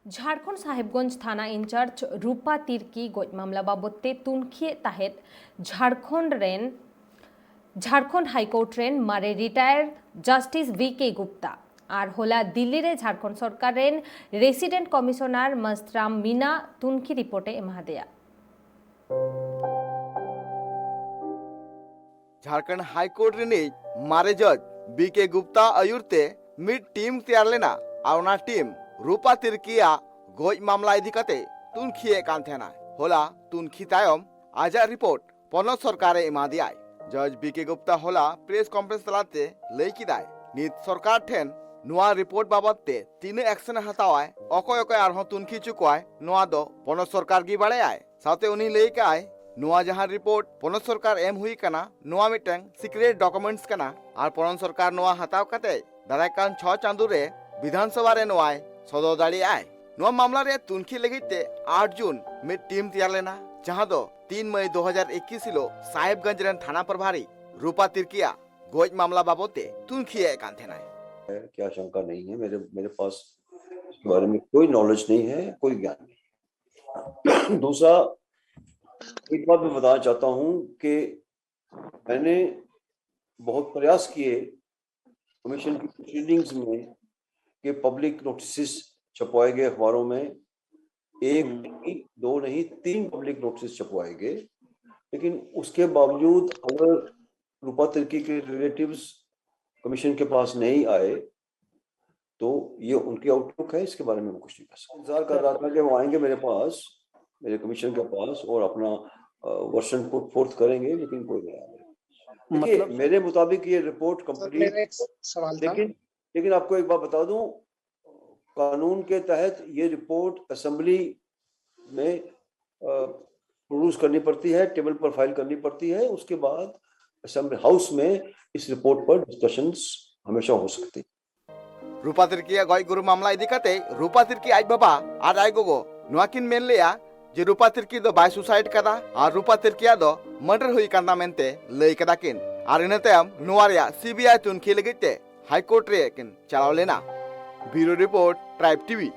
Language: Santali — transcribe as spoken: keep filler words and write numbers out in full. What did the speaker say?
ᱡᱷᱟᱲᱠᱷᱚᱸᱰ ᱥᱟᱦᱮᱵᱽᱜᱚᱸᱡᱽ ᱛᱷᱟᱱᱟ ᱤᱱᱪᱟᱨᱡᱽ ᱨᱩᱯᱟ ᱛᱤᱨᱠᱤ ᱜᱚᱡ ᱢᱟᱢᱞᱟ ᱵᱟᱵᱚᱫ ᱛᱮ ᱛᱩᱱᱠᱷᱤᱭᱮᱫ ᱛᱟᱦᱮᱸᱫ ᱡᱷᱟᱲᱠᱷᱚᱸᱰ ᱨᱮᱱ ᱡᱷᱟᱲᱠᱷᱚᱸᱰ ᱦᱟᱭᱠᱳᱨᱴ ᱨᱮᱱ ᱢᱟᱨᱮ ᱨᱤᱴᱟᱭᱟᱨ ᱡᱟᱥᱴᱤᱥ ᱵᱷᱤ ᱠᱮ ᱜᱩᱯᱛᱟ᱾ ᱟᱨ ᱦᱚᱞᱟ ᱫᱤᱞᱞᱤ ᱨᱮ ᱡᱷᱟᱲᱠᱷᱚᱸᱰ ᱥᱚᱨᱠᱟᱨ ᱨᱮᱱ ᱨᱮᱥᱤᱰᱮᱱᱴ ᱠᱚᱢᱤᱥᱚᱱᱟᱨ ᱢᱟᱥᱛᱨᱟᱢ ᱢᱤᱱᱟ ᱛᱩᱱᱠᱷᱤ ᱨᱤᱯᱳᱨᱴ ᱮ ᱮᱢᱟᱫᱮᱭᱟ᱾ ᱡᱷᱟᱲᱠᱷᱚᱸᱰ ᱦᱟᱭ ᱠᱳᱨᱴ ᱨᱤᱱᱤᱡ ᱢᱟᱨᱮ ᱡᱚᱡᱽ ᱵᱤ ᱠᱮ ᱜᱩᱯᱛᱟ ᱟᱹᱭᱩᱨ ᱛᱮ ᱢᱤᱫ ᱴᱤᱢ ᱛᱮᱭᱟᱨ ᱞᱮᱱᱟ ᱟᱨ ᱚᱱᱟ ᱴᱤᱢ ᱨᱩᱯᱟ ᱛᱤᱨᱠᱤᱭᱟᱜ ᱜᱚᱡ ᱢᱟᱢᱞᱟ ᱤᱫᱤ ᱠᱟᱛᱮ ᱛᱩᱱᱠᱷᱤᱭᱮᱫ ᱠᱟᱱ ᱛᱟᱦᱮᱱᱟᱭ᱾ ᱦᱚᱞᱟ ᱛᱩᱱᱠᱷᱤ ᱛᱟᱭᱚᱢ ᱟᱡᱟᱜ ᱨᱤᱯᱳᱨᱴ ᱯᱚᱱᱚᱛ ᱥᱚᱨᱠᱟᱨ ᱮ ᱮᱢᱟ ᱫᱮᱭᱟᱭ᱾ ᱡᱚᱡᱽ ᱵᱤ ᱠᱮ ᱜᱩᱯᱛᱟ ᱦᱚᱞᱟ ᱯᱨᱮᱥ ᱠᱚᱱᱯᱷᱟᱨᱮᱱᱥ ᱛᱟᱞᱟᱛᱮ ᱞᱟᱹᱭ ᱠᱮᱫᱟᱭ, ᱱᱤᱛ ᱥᱚᱨᱠᱟᱨ ᱴᱷᱮᱱ ᱱᱚᱣᱟ ᱨᱤᱯᱳᱨᱴ ᱵᱟᱵᱚᱛ ᱛᱮ ᱛᱤᱱᱟᱹᱜ ᱮᱠᱥᱮᱱ ᱮ ᱦᱟᱛᱟᱣᱟᱭ, ᱚᱠᱚᱭ ᱚᱠᱚᱭ ᱟᱨᱦᱚᱸ ᱛᱩᱱᱠᱷᱤ ᱦᱚᱪᱚ ᱠᱚᱣᱟᱭ, ᱱᱚᱣᱟ ᱫᱚ ᱯᱚᱱᱚᱛ ᱥᱚᱨᱠᱟᱨ ᱜᱮ ᱵᱟᱲᱟᱭᱟᱭ᱾ ᱥᱟᱶᱛᱮ ᱩᱱᱤ ᱞᱟᱹᱭ ᱠᱟᱜᱼᱟᱭ, ᱱᱚᱣᱟ ᱡᱟᱦᱟᱸ ᱨᱤᱯᱳᱨᱴ ᱯᱚᱱᱚᱛ ᱥᱚᱨᱠᱟᱨ ᱮᱢ ᱦᱩᱭ ᱠᱟᱱᱟ, ᱱᱚᱣᱟ ᱢᱤᱫᱴᱟᱝ ᱥᱤᱠᱨᱮᱴ ᱰᱚᱠᱩᱢᱮᱱᱴᱥ ᱠᱟᱱᱟ ᱟᱨ ᱯᱚᱱᱚᱛ ᱥᱚᱨᱠᱟᱨ ᱱᱚᱣᱟ ᱦᱟᱛᱟᱣ ᱠᱟᱛᱮ ᱫᱟᱨᱟᱭ ᱠᱟᱱ ᱪᱷᱚ ᱪᱟᱸᱫᱳ ᱨᱮ ᱵᱤᱫᱷᱟᱱ ᱥᱚᱵᱷᱟ ᱨᱮ ᱱᱚᱣᱟᱭ ᱥᱚᱫᱚᱨ ᱫᱟᱲᱮᱭᱟᱜᱼᱟᱭ᱾ ᱱᱚᱣᱟ ᱢᱟᱢᱞᱟ ᱨᱮ ᱛᱩᱱᱠᱷᱤ ᱞᱟᱹᱜᱤᱫ ᱛᱮ ᱟᱴ ᱡᱩᱱ ᱢᱤᱫ ᱴᱤᱢ ᱛᱮᱭᱟᱨ ᱞᱮᱱᱟ, ᱡᱟᱦᱟᱸ ᱫᱚ ᱛᱤᱱ ᱢᱟᱹᱭ ᱫᱩ ᱦᱟᱡᱟᱨ ᱤᱠᱤᱥ ᱦᱤᱞᱳᱜ ᱥᱟᱦᱮᱵᱽᱜᱚᱸᱡᱽ ᱨᱮᱱ ᱛᱷᱟᱱᱟ ᱯᱨᱚᱵᱷᱟᱨᱤ ᱨᱩᱯᱟ ᱛᱤᱨᱠᱤᱭᱟᱜ ᱜᱚᱡ ᱢᱟᱢᱞᱟ ᱵᱟᱵᱚᱛ ᱛᱮ ᱛᱩᱱᱠᱷᱤᱭᱮᱫ ᱠᱟᱱ ᱛᱟᱦᱮᱱᱟᱭ᱾ है, क्या शंका नहीं है। मेरे मेरे पास इसके बारे में कोई नॉलेज नहीं है, कोई ज्ञान नहीं। दूसरा, एक बात मैं बताना चाहता हूँ कि मैंने बहुत प्रयास किए कमीशन की प्रोसीडिंग्स में कि पब्लिक नोटिस छपवाए गए अखबारों में, एक नहीं, दो नहीं, तीन पब्लिक नोटिस छपवाए गए, लेकिन उसके बावजूद अगर रूपा तिर्की के रिलेटिव्स कमीशन के पास नहीं आए तो ये उनकी आउटलुक है, इसके बारे में मैं कुछ नहीं कह सकता। इंतजार कर रहा था कि वो आएंगे मेरे पास, मेरे कमीशन के पास, और अपना वर्जन पुट फोर्थ करेंगे, लेकिन कोई नहीं आया। देखिए, मतलब मेरे मुताबिक ये रिपोर्ट कंप्लीट, मेरा एक सवाल था लेकिन लेकिन आपको एक बात बता दूं, कानून के तहत ये रिपोर्ट असेंबली में प्रोड्यूस करनी पड़ती है, टेबल पर फाइल करनी पड़ती है। उसके बाद असेंबली हाउस में इस रिपोर्ट पर डिस्कशंस हमेशा हो सकती है। ᱨᱩᱯᱟ ᱛᱤᱨᱠᱤᱭᱟᱜ ᱜᱚᱡ ᱜᱩᱨ ᱢᱟᱢᱞᱟ ᱤᱫᱤ ᱠᱟᱛᱮ ᱨᱩᱯᱟ ᱛᱤᱨᱠᱤ ᱟᱡ ᱵᱟᱵᱟ ᱟᱨ ᱟᱡ ᱜᱚᱜᱚ ᱱᱚᱣᱟ ᱠᱤᱱ ᱢᱮᱱ ᱞᱮᱜᱼᱟ ᱡᱮ ᱨᱩᱯᱟ ᱛᱤᱨᱠᱤ ᱫᱚ ᱵᱟᱭ ᱥᱩᱥᱟᱭᱤᱰ ᱠᱟᱫᱟ ᱟᱨ ᱨᱩᱯᱟ ᱛᱤᱨᱠᱤᱭᱟᱜ ᱫᱚ ᱢᱟᱨᱰᱟᱨ ᱦᱩᱭ ᱠᱟᱱᱟ ᱢᱮᱱᱛᱮ ᱞᱟᱹᱭ ᱠᱟᱫᱟ ᱠᱤᱱ᱾ ᱟᱨ ᱤᱱᱟᱹ ᱛᱟᱭᱚᱢ ᱱᱚᱣᱟ ᱨᱮᱭᱟᱜ ᱥᱤᱵᱤᱟᱭ ᱛᱩᱱᱠᱷᱤ ᱞᱟᱹᱜᱤᱫ ᱛᱮ ᱦᱟᱭ ᱠᱳᱨᱴ ᱨᱮ ᱠᱤᱱ ᱪᱟᱞᱟᱣ ᱞᱮᱱᱟ᱾ ᱵᱤᱭᱩᱨᱳ ᱨᱤᱯᱳᱨᱴ, ᱴᱨᱟᱭᱤᱵ ᱴᱤᱵᱷᱤ᱾